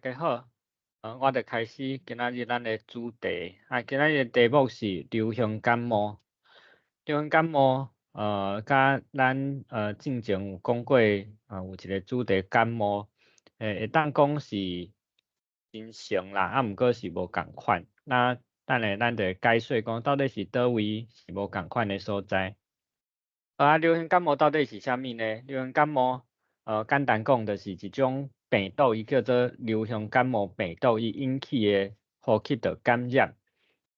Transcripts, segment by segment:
家好，我就開始今仔日咱的主題。啊，今仔日的題目是流行感冒。流行感冒，佮咱進前有講過，有一個主題感冒，會當講是真像啦，啊，毋過是無仝款。那等下咱就會解說講，到底是佗位是無仝款的所在。啊，流行感冒到底是啥物呢？流行感冒，簡單講就是一種病毒，伊叫做流行感冒病毒，伊引起的呼吸道感染，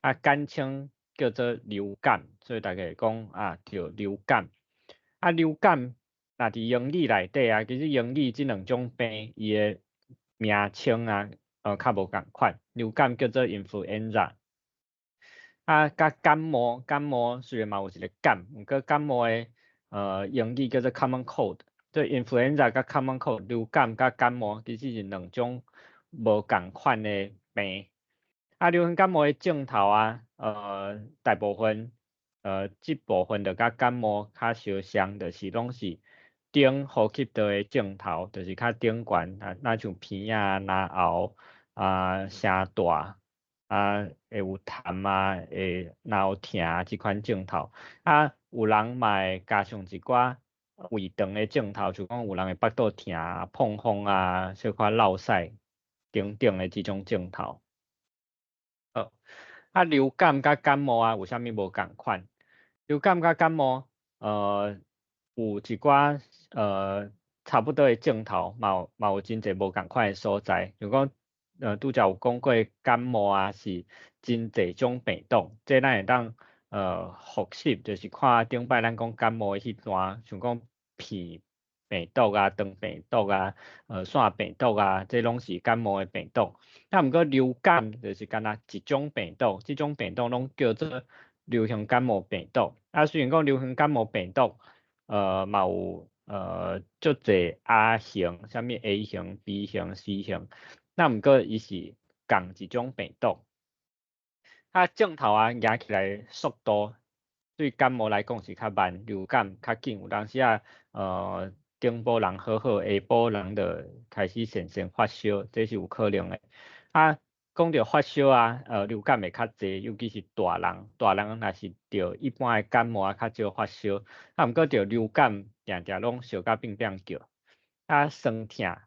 啊，簡稱叫做流感，所以大家會講啊，著流感。啊，流感若佇英語內底啊，其實英語這兩種病，伊的名稱啊，較無仝款。流感叫做 influenza。啊，佮感冒，感冒雖然嘛有一個感，毋過感冒的英語叫做 common cold。所以 influenza 佮 common cold，流感佮感冒其實是兩種無仝款的病。啊，流行感冒的症頭啊，大部分，這部分就佮感冒較相像，就是攏是頂呼吸道的症頭，就是較頂懸，啊，若像鼻仔、嚨喉啊、聲大，啊，會有痰啊，會嚨喉疼這款症頭。啊，有人嘛會加上一寡胃腸的症頭，像講有人會腹肚疼、膨風啊、小可落屎等等的這種症頭。好，啊，流感佮感冒啊，有啥物無仝款？流感佮感冒，有一寡差不多的症頭，嘛有真濟無仝款的所在。像講，拄才有講過感冒啊，是真濟種病毒，這咱會當複習，就是看頂擺咱講感冒的彼段，像講鼻病毒啊、腸病毒啊、腺病毒啊，這攏是感冒的病毒。啊，毋過流感就是干焦一種病毒，這種病毒攏叫做流行感冒病毒。啊，雖然講流行感冒病毒，嘛有足濟亞型，啥物 A 型、B 型、C 型，那毋過伊是仝一種病毒。啊，症頭啊，行起來速度對感冒來講是較慢，流感較緊。有當時啊，頂晡人好好，下晡人就開始先先發燒，這是有可能的。啊，講著發燒啊，流感會較濟，尤其是大人，大人若是著一般的感冒啊，較少發燒。啊，毋過著流感，定定攏燒甲變變叫。啊，酸疼，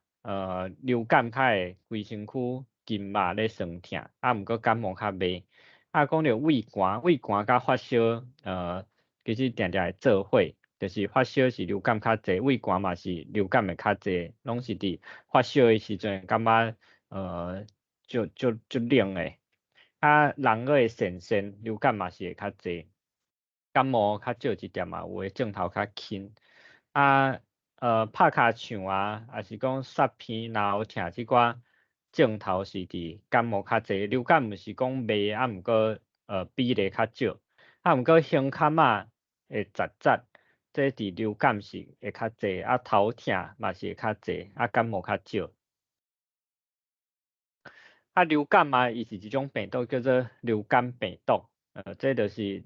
流感較會規身軀筋肉咧酸疼，啊，毋過感冒較袂。啊，講著畏寒，畏寒佮發燒，其實定定會做伙，就是發燒是流感較濟，畏寒嘛是流感會較濟，攏是佇發燒的時陣感覺足足足冷的。啊，人閣會痫痫，流感嘛是會較濟，感冒較少一點嘛，有的症頭較輕。啊，拍尻槍啊，抑是講捒鼻、嚨喉疼這寡症頭是佇感冒較濟，流感毋是講袂，啊，毋過比例較少。啊，毋過胸坎仔會窒窒，這佇流感是會較濟，啊頭疼嘛是會較濟，啊感冒較少。啊，流感啊，伊是一種病毒，叫做流感病毒。這就是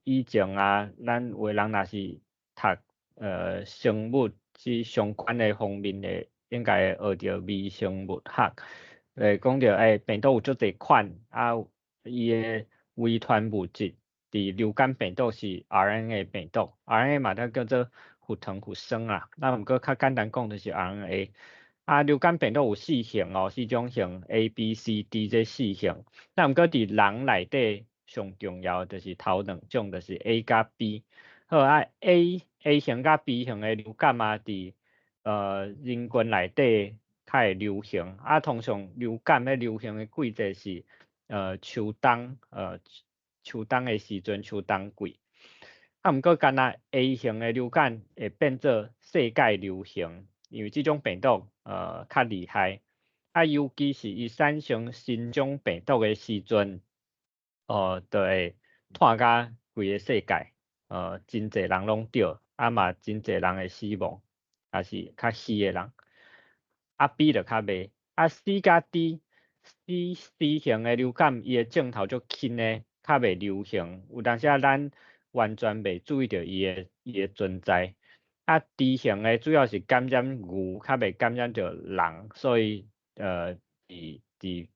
以前啊，咱有的人若是讀生物這相關的方面的，應該會學著微生物學，會講著病毒有足濟款，啊，伊的遺傳物質佇流感病毒是 RNA 病毒，RNA 嘛當叫做核糖核酸啦，啊，毋過較簡單講就是 RNA。啊，流感病毒有四型哦，四種型 A、B、C、D 這四型。啊，毋過佇人內底上重要就是頭兩種，就是 A 佮 B。好啊，A 型佮 B 型的流感啊，佇人群內底較會流行。啊，通常流感咧流行的季節是秋冬的時陣，秋冬季。啊，毋過干焦 A 型的流感會變做世界流行，因為這種病毒較厲害。啊，尤其是伊產生新種病毒的時陣，就會湠甲規个世界，真濟人攏著，啊嘛真濟人會死亡，也是較虛的人。啊 B 就較袂，啊 C 佮 D，C 型的流感伊的症頭足輕的，較袂流行，有當時啊咱完全袂注意著伊的存在。啊 D 型的主要是感染牛，較袂感染著人，所以伫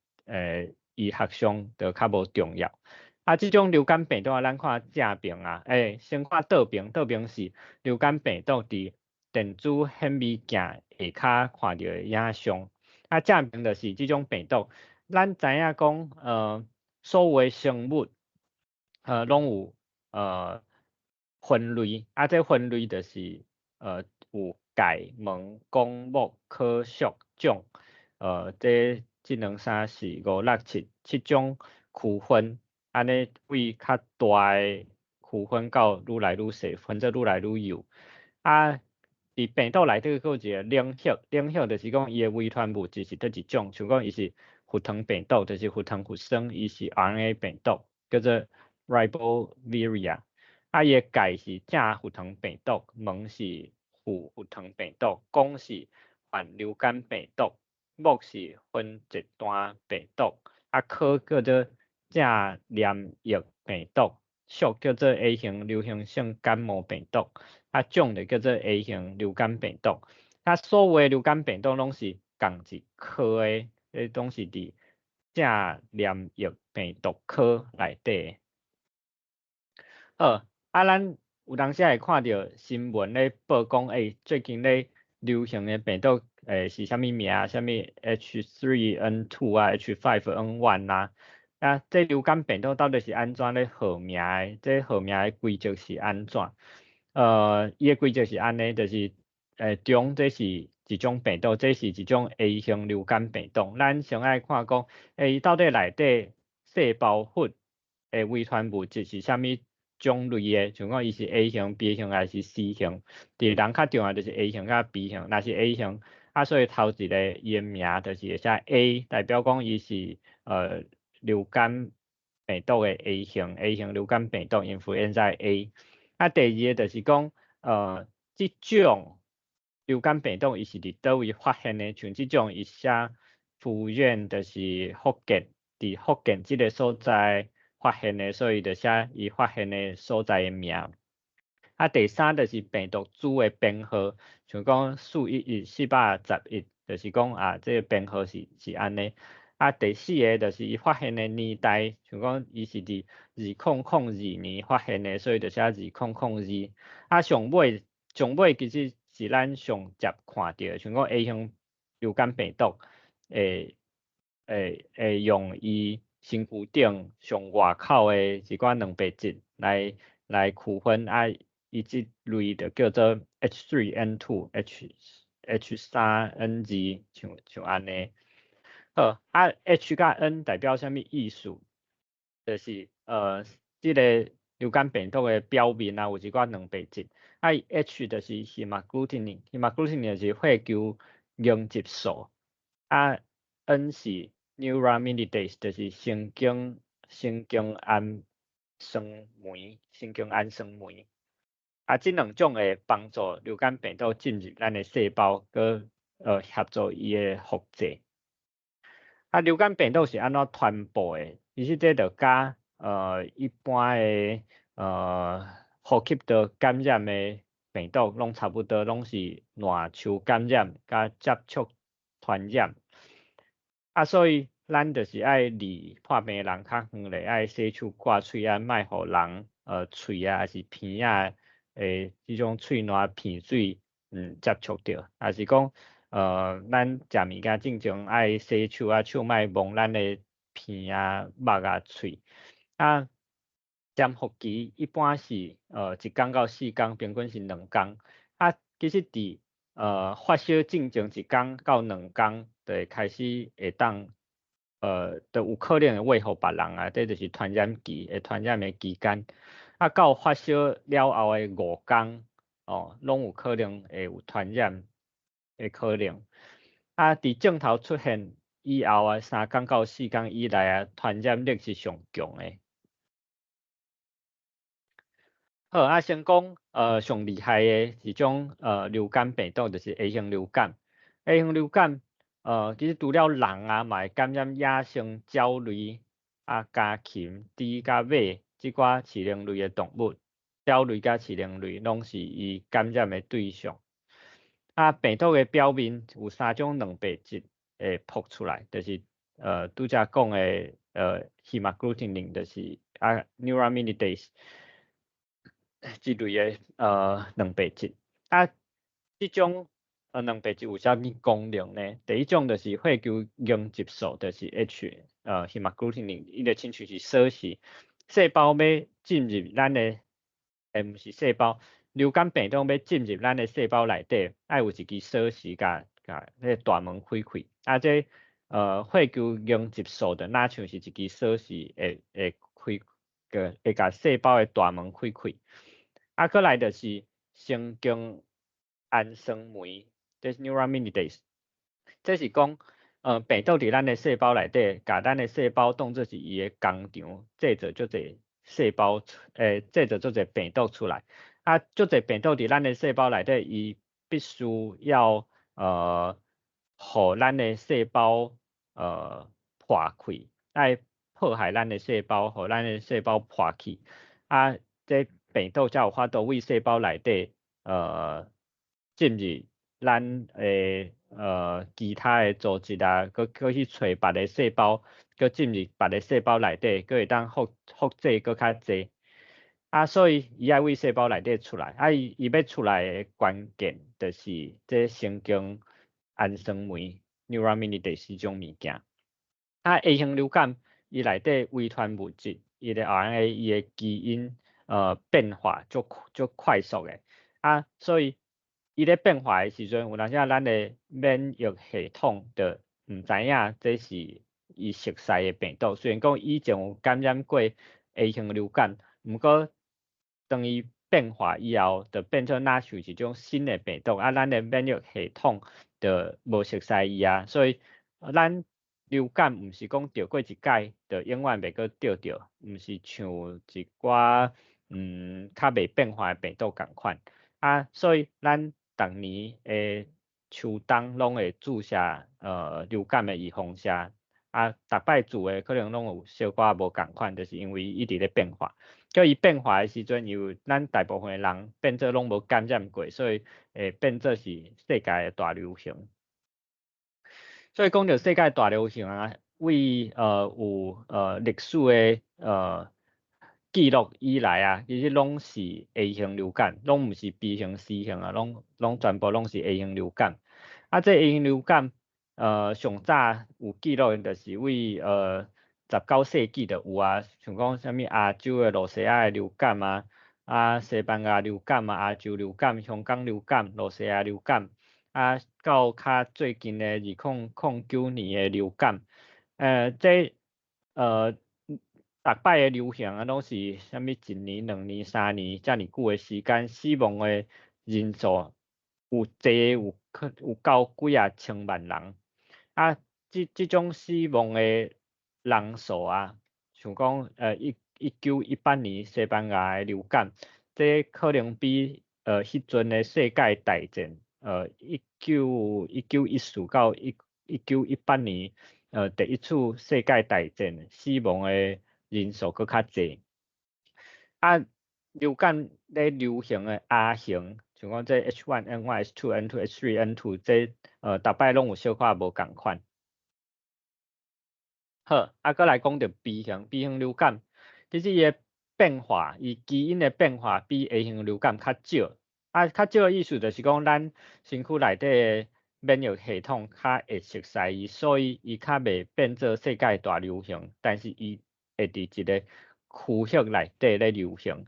醫學上就較無重要。啊，這種流感病毒啊，咱看正爿啊，先看倒爿，倒爿是流感病毒佇電子顯微鏡下跤看著的影像。啊，正爿就是這種病毒，咱知影講，所有的生物，攏有分類，啊，這分類就是有界、門、綱、目、科、屬、種，這兩三四五六七七種區分，按呢對較大的區分到愈來愈細，分做愈來愈幼。啊，佇病毒內底閣有一個領域，領域就是講伊的遺傳物質是佗一種，像講伊是核糖病毒，就是核糖核酸，伊是 RNA 病毒，叫做 Riboviria。啊，伊的界是正核糖病毒，門是負核糖病毒，綱是反流感病毒，目是分節段病毒，啊科叫做正黏液病毒，屬叫做 A 型流行性感冒病毒，啊種就叫做 A 型流感病毒。啊，所有的流感病毒攏是仝一科的，彼攏是佇正黏液病毒科內底。好，啊，咱有當時會看著新聞咧報講，最近咧流行的病毒是啥物名？啥物 H3N2 啊，H5N1 啊？啊，這流感病毒到底是按怎咧號名的？這號名的規則是按怎？伊的規則是按呢，就是中這是一種病毒，這是一種 A 型流感病毒。咱先愛看講，伊到底內底細胞核的遺傳物質是啥物種類的？像講伊是 A 型、B 型還是 C 型？佇人較重要就是 A 型佮 B 型。若是 A 型，啊，所以頭一个伊的名就是會寫 A，代表講伊是流感病毒的 A 型，A 型流感病毒 Influenza A。啊，第二个就是講，這種流感病毒伊是佇佗位發現的？像這種伊寫福建，就是福建，佇福建這个所在發現的，所以就寫伊發現的所在的名。啊，第三就是病毒株的編號，像講411、411，就是講啊，這个編號是按呢。啊，第四个就是伊發現的年代，像講伊是佇2002年發現的，所以就寫二空空二。啊，上尾上尾其實是咱上捷看著的，像講 A 型流感病毒會用伊身軀頂上外口的一寡蛋白質來區分，啊，伊這類就叫做 H3N2、H3N2，像按呢。好，啊 H 佮 N 代表啥物意思？就是這个流感病毒的表面啊，有一寡蛋白質。啊，H 就是 hemagglutinin，hemagglutinin 就是血球凝集素。啊，N 是 neuraminidase，就是神經氨酸酶，神經氨酸酶。啊，這兩種會幫助流感病毒進入咱的細胞，閣協助伊的複製。啊，流感病毒是按怎傳播的？其實這就佮一般的呼吸道感染的病毒攏差不多，攏是瀾手感染佮接觸傳染。啊，所以咱就是愛離破病人較遠咧，愛洗手掛喙啊，莫予人喙啊，抑是鼻仔的這種喙瀾鼻水接觸著，抑是講咱食物件進前愛洗手啊，手莫摸咱的鼻啊、目啊、喙。啊，潛伏期一般是1工到4工，平均是2工。啊，其實佇發燒進前1工到2工，就會開始會當就有可能會餵予別人啊，這就是傳染期，會傳染的期間。啊，到發燒了後的5工，哦，攏有可能會有傳染的可能。啊，佇症頭出現以後啊，3工到4工以內啊，傳染力是上強的。好，啊，先講上厲害的一種流感病毒，就是 A 型流感。A 型流感其實除了人啊，嘛會感染野生鳥類啊、家禽、豬佮馬這寡飼靈類的動物，鳥類佮飼靈類攏是伊感染的對象。啊，病毒的表面有三種蛋白質，會噗出來，就是拄才講的hemagglutinin，就是啊 neuraminidase 這類的蛋白質。啊，這種蛋白質有啥物功能呢？第一種就是血球凝集素，就是 H hemagglutinin，伊就親像是鎖匙，細胞欲進入咱的，毋是細胞，流感病毒欲進入咱的細胞內底，愛有一支鎖匙共共彼个大門開開。啊，這血球凝集素就若像是一支鎖匙，會開個會共細胞的大門開開。啊，閣來就是神經氨酸酶，這是 neuraminidase，這是講病毒佇咱的細胞內底，共咱的細胞當做是伊的工廠，製造足濟細胞，製造足濟病毒出來。啊，足濟病毒佇咱的細胞內底，伊必須要予咱的細胞破開，愛破壞咱的細胞，予咱的細胞破去。啊，這病毒才有法度佇細胞內底進入咱的其他的組織啊，閣閣去揣別个細胞，閣進入別个細胞內底，閣會當複製閣較濟。啊，所以伊愛佇細胞內底出來，啊，伊欲出來的關鍵就是這神經氨酸酶 neuraminidase 這種物件。啊，A 型流感伊內底遺傳物質，伊的 RNA 伊的基因變化足足快速的，啊，所以伊咧變化的時陣，有當時仔咱的免疫系統就毋知影這是伊熟似的病毒。雖然講以前有感染過 A 型流感，毋過當伊變化以後，就變做若像一種新的病毒，啊，咱的免疫系統就無熟似伊啊，所以咱流感毋是講著過一擺就永遠袂閣著著，毋是像一寡較袂變化的病毒仝款。啊，所以咱逐年的秋冬攏會注射流感的預防射，啊，逐擺注的可能攏有小可無仝款，就是因為一直咧變化。叫伊變化的時陣，因為咱大部分的人變做攏無感染過，所以會變做是世界的大流行。所以講著世界大流行啊，為有歷史的記錄以來啊，其實攏是 A 型流感，攏毋是 B 型、C 型啊，攏全部攏是 A 型流感。啊，這 A 型流感上早有記錄的就是為19世紀就有啊，像講啥物亞洲的露西亞的流感啊，啊西班牙流感啊，亞洲流感、香港流感、露西亞流感，啊到較最近的2009年的流感，這逐擺的流行啊，攏是啥物一年、2年、3年遮爾久的時間，死亡的人數有濟有可有到幾仔千萬人。啊，這種死亡的人數啊，像講1918年西班牙的流感，這可能比彼陣的世界大戰，1914到1918年，第一次世界大戰死亡的人數閣較濟。啊，流感咧流行的亞型，像講這 H1N1、H2N2、H3N2，這逐擺攏有小可無仝款。好，啊，閣來講著 B 型，B 型流感，其實伊的變化，伊基因的變化比 A 型流感較少。啊，較少的意思就是講，咱身軀內底的免疫系統較會熟似伊，所以伊較袂變做世界大流行，但是伊會佇一個區域內底咧流行。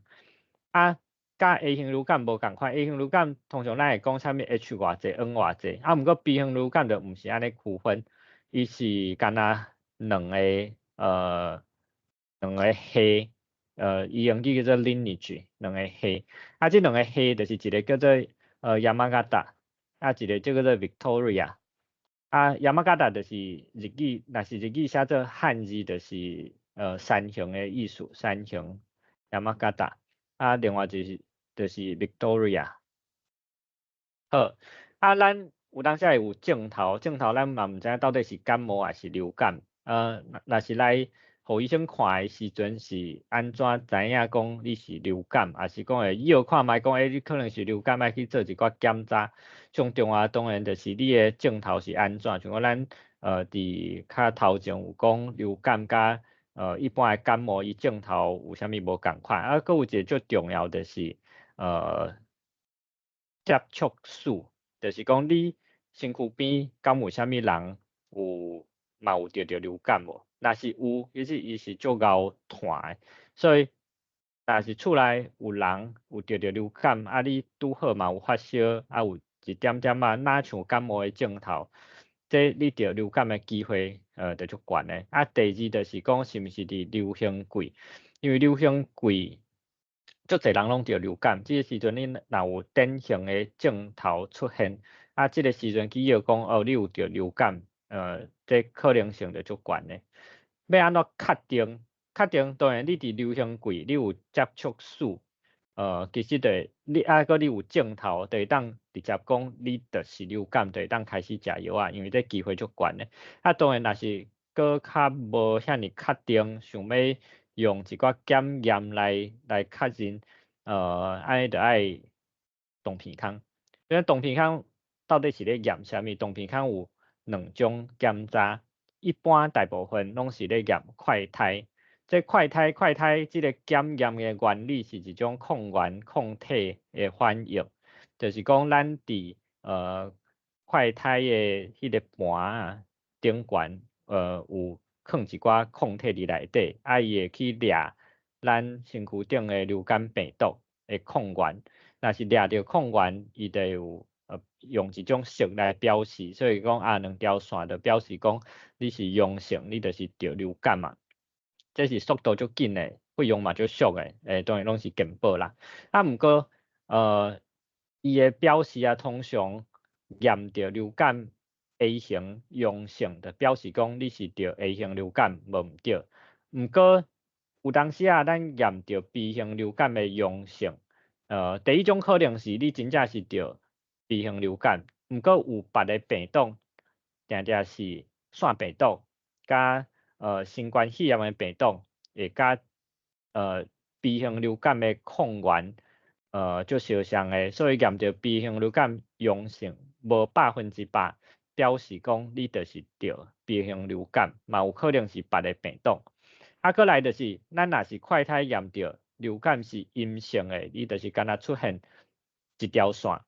啊，佮 A 型流感無仝款，A 型流感通常咱會講啥物 H 偌濟，N 偌濟，啊，毋過 B 型流感就毋是按呢區分，伊是干焦兩個系，伊英語叫做 lineage，兩個系，啊，這兩個系就是一個叫做Yamagata，啊，一個叫做 Victoria。啊，Yamagata 就是日語，若是日語寫做漢字，就是山形的意思，山形 Yamagata。啊，另外就是 Victoria。好，啊，咱有當時會有症頭，症頭咱嘛毋知影到底是感冒抑是流感。若是來予醫生看的時陣是按怎知影講你是流感，抑是講會藥看覓講，欸，你可能是流感，愛去做一寡檢查。上重要當然就是你的症頭是按怎，像講咱佇較頭前有講流感佮一般的感冒，伊症頭有啥物無仝款。啊，閣有一个足重要就是接觸史，就是講你身軀邊敢有啥物人有嘛有著著流感無？若是有，其實伊是足𠢕傳的，所以若是厝內有人有著著流感，啊你拄好嘛有發燒，啊有一點點仔若像感冒的症頭，這你著流感的機會就足懸的。啊，第二就是講是毋是佇流行季，因為流行季足濟人攏著流感，這个時陣你若有典型的症頭出現，啊，這个時陣去藥講哦，你有著流感，這可能性就足懸的。欲按怎確定？確定當然你佇流行季，你有接觸史，其實就你啊，閣你有症頭，就會當直接講你就是流感，就會當開始食藥仔，因為這機會足懸的。啊，當然若是閣較無遐爾確定，想欲用一寡檢驗來確認，按呢就愛動鼻空。因為動鼻空到底是咧驗啥物？動鼻空有兩種檢查，一般大部分攏是咧驗快篩。這快篩快篩這个檢驗的原理是一種抗原抗體的反應，就是講咱佇快篩的彼个盤仔頂懸有囥一寡抗體佇內底，啊伊會去掠咱身軀頂的流感病毒的抗原，若是掠著抗原，伊就會有用一種色來表示，所以講啊兩條線就表示講你是陽性，你就是著流感嘛。這是速度足緊的，費用嘛足俗的，當然攏是健保啦。啊，毋過伊的表示啊，通常驗著流感 A 型陽性，就表示講你是著 A 型流感，無毋對。毋過有當時啊，咱驗著 B 型流感的陽性，第一種可能是你真正是著 B 型流感，毋過有別个病毒，定定是腺病毒，佮新冠肺炎的病毒會佮B 型流感的抗原足相像的，所以驗著 B 型流感陽性，無100%表示講你就是著 B 型流感，嘛有可能是別个病毒。啊，閣來就是，咱若是快篩驗著流感是陰性的，伊就是干焦出現一條線，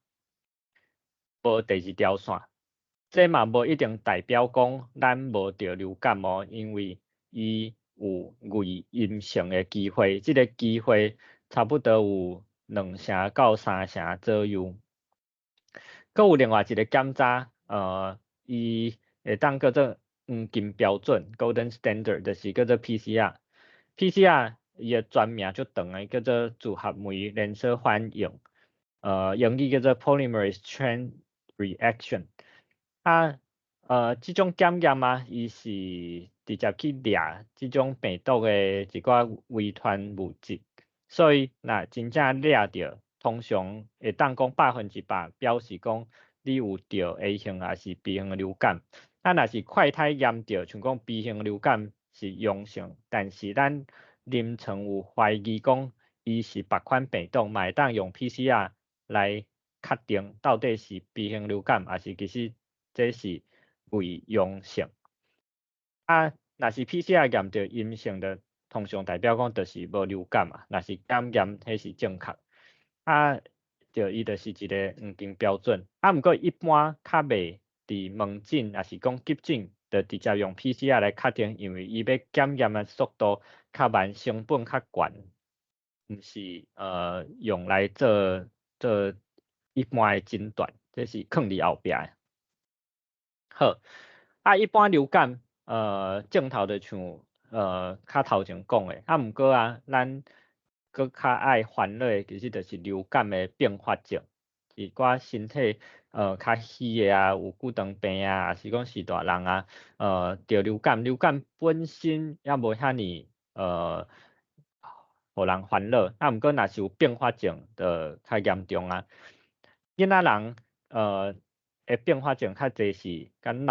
無第二條線。這嘛無一定代表講咱無著流感哦，因為伊有偽陰性的機會，這个機會差不多有2成到3成左右。閣有另外一个檢查，伊會當叫做黃金標準（Golden Standard），就是叫做 PCR。PCR 伊的全名足長的，叫做組合酶連鎖反應，英語叫做 Polymerase Chain Reaction。啊，這種檢驗啊，伊是直接去掠這種病毒的一寡遺傳物質，所以若真正掠著，通常會當講100%表示講你有著 A 型抑是 B 型的流感。啊，若是快篩驗著，像講 B 型流感是陽性，但是咱臨床有懷疑講伊是別款病毒，嘛會當用 PCR 來確定到底是 B 型流感，抑是其實這是偽陽性。啊，若是 PCR 驗著陰性的，通常代表講就是無流感嘛。若是檢驗，彼是正確。啊，著伊就是一个黃金標準。啊，毋過一般較袂佇門診，抑是講急診，就直接用 PCR 來確定，因為伊欲檢驗的速度較慢，成本較懸，毋是用來做做一般的診斷，這是囥佇後壁的。好，啊，一般流感，症頭就像較頭前講的，啊，毋過啊，咱閣較愛煩惱的，其實就是流感的併發症，一寡身體較虛的啊，有久長病啊，抑是講序大人啊，著流感，流感本身也無遐爾予人煩惱，啊，毋過若是有併發症，就較嚴重啊。囡仔人的併發症較濟是佮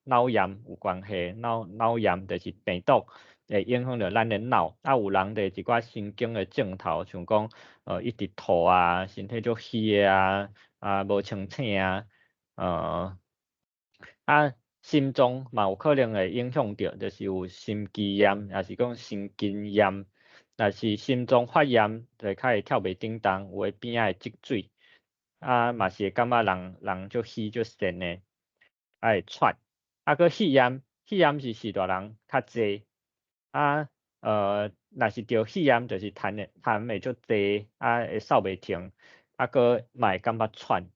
腦炎有關係，腦炎就是病毒。會影響著咱的腦，啊有人就一寡神經的症頭，像講一直吐啊，身體足虛的啊，啊無清醒啊，啊心臟嘛有可能會影響著，就是有心肌炎，抑是講心筋炎。若是心臟發炎，就會較會跳袂振動，有的邊仔會積水，啊嘛是會感覺人人足虛足瀉的，啊會喘。啊，閣肺炎，肺炎是序大人較濟，啊若是著肺炎，就是痰會痰會足濟，啊會嗽袂停，啊閣嘛會感覺喘。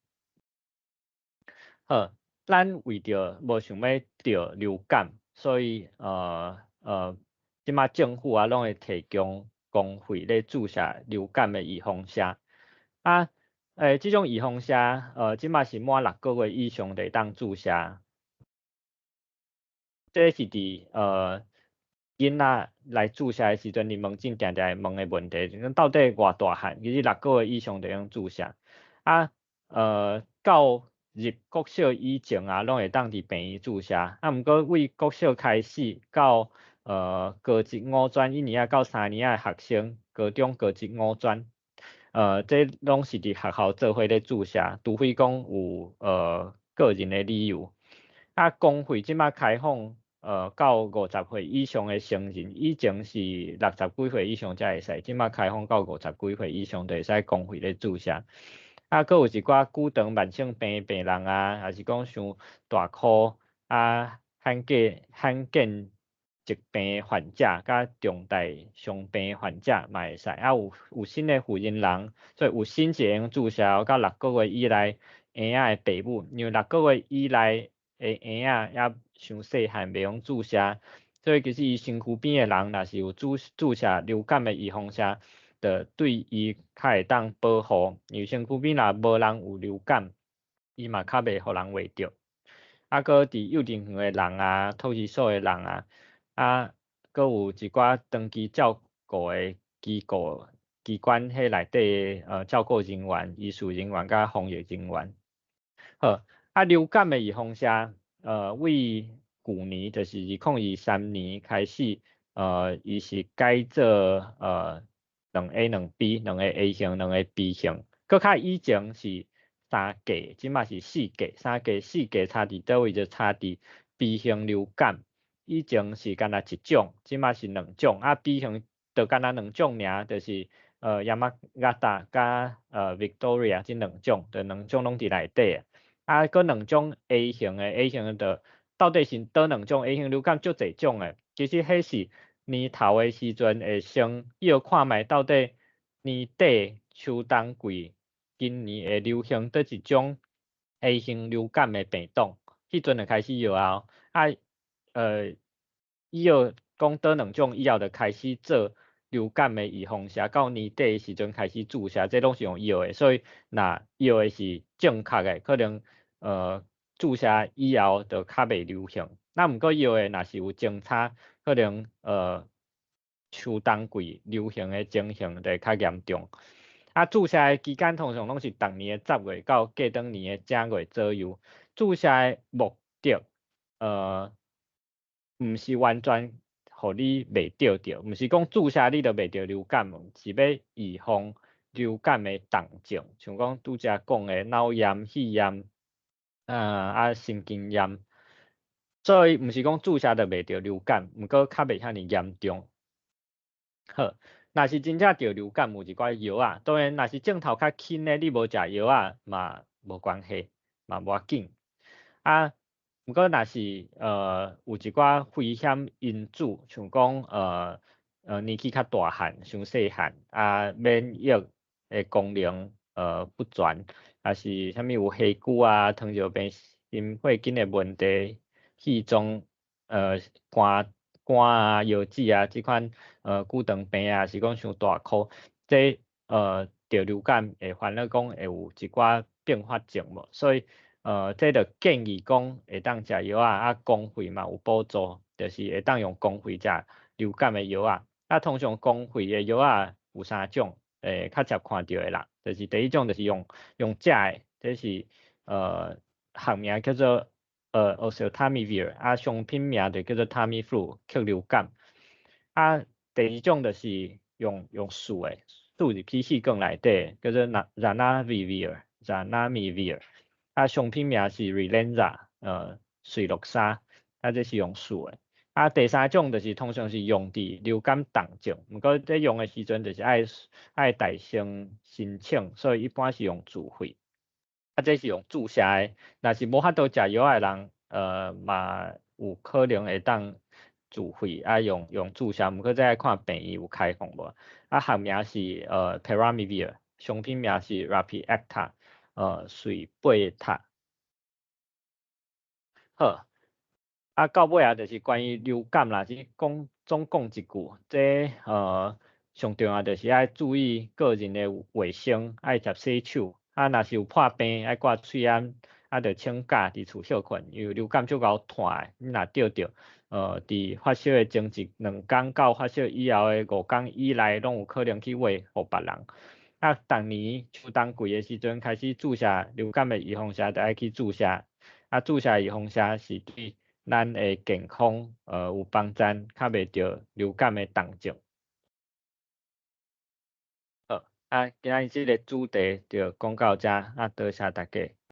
好，咱為著無想欲著流感，所以這馬政府啊攏會提供公費咧注射流感的預防射。啊，這種預防射，這馬是滿6個月以上就會當注射。這是佇囡仔來注射的時陣，佇門診定定會問的問題，就講到底偌大漢？其實六個月以上就會用注射。啊，到入國小以前啊，攏會當佇病院注射。啊，毋過對國小開始到高職五專一年仔到三年仔的學生，高中高職五專，這攏是佇學校做伙咧注射，除非講有個人的理由。啊，公費這馬開放，到50歲以上的成人，以前是60幾歲以上才會使，這馬開放到50幾歲以上就會使公費咧注射。啊，閣有一寡久長慢性病病人啊，抑是講傷大箍啊，罕見疾病患者，佮重大傷病患者嘛會使。啊，有身的婦人人，所以有身是會用注射，到六個月以內嬰仔的爸母，因為六個月以內的嬰仔猶傷細漢，袂用注射，所以其實伊身軀邊的人，若是有注射流感的預防射，就對伊較會當保護。因為身軀邊若無人有流感，伊嘛較袂予人患著。啊，閣佇幼稚園的人啊，托兒所的人啊，啊，閣有一寡長期照顧的機構機關彼內底照顧人員、醫事人員佮防疫人員。好，啊，流感的預防射，對舊年就是2023年開始，伊是改做兩 A 兩 B，兩个 A 型，兩个 B 型。閣較以前是三價，這馬是四價，三價四價差佇佗位？就差佇 B 型流感。以前是干焦一種，這馬是兩種。啊，B 型就干焦兩種爾，就是 Yamagata 佮Victoria 這兩種，就兩種攏佇內底。啊，閣兩種 A 型的，A 型的就到底是佗兩種 A 型流感足濟種的，其實彼是年頭的時陣會先藥看覓到底年底秋冬季今年會流行佗一種 A 型流感的病毒，彼陣就開始藥啊，啊，藥講佗兩種以後就開始做流感的預防射，到年底的時陣開始注射，這攏是用藥的，所以若藥的是正確的，可能注射以後就較袂流行。那毋過藥的若是有偵差，可能秋冬季流行的情形就會較嚴重。啊，注射的期間通常攏是逐年的10月到過轉年的正月左右。注射的目的，毋是完全予你袂著著，毋是講注射你就袂著流感，是欲預防流感的重症，像講拄才講的腦炎、肺炎，啊心肌炎。所以毋是講注射就袂著流感，毋過較袂遐爾嚴重。好，若是真正著流感，有一寡藥仔，當然若是症頭較輕的，你無食藥仔嘛無關係，嘛無要緊。啊，毋過若是有一寡危險因子，像講年紀較大漢、傷細漢，啊免疫的功能不全，抑是啥物有血骨啊、糖尿病、心血管的問題、肺臟肝肝啊、腰子啊這款久長病啊，是講傷大箍，這著流感會煩惱講會有一寡併發症無，所以這就建議講會當食藥仔，啊公費嘛有補助，就是會當用公費食流感的藥仔。啊，通常公費的藥仔有三種，較常看著的啦，就是第一種就是用食的，這是學名叫做oseltamivir，啊商品名就叫做 Tamiflu，克流感。啊，第二種就是用欶的，欶入去氣管內底，叫做 Zanamivir，Zanamivir。啊，商品名是 Relenza，瑞樂沙，啊，這是用欶的。啊，第三種就是通常是用佇流感重症，毋過這用的時陣就是愛代先申請，所以一般是用自費。啊，這是用注射的，若是無法度食藥的人，嘛有可能會當自費，啊用注射，毋過這愛看病院有開放無。啊，學名是Peramivir，商品名是 Rapiacta，瑞貝塔。好，啊，到尾啊，就是關於流感啦，只講總講一句，這上重要就是愛注意個人的衛生，愛常洗手。啊，若是有破病，愛掛喙罨，啊，著請假佇厝歇睏，因為流感足𠢕傳的，你若著著，佇發燒的前一兩工到發燒以後的5工以內，攏有可能去餵予別人。啊，逐年秋冬季的時陣開始注射流感的預防射，著愛去注射。啊，注射預防射是對咱的健康有幫助，較袂著流感的重症。好，啊，今仔日這个主題就講到遮，啊，多謝大家。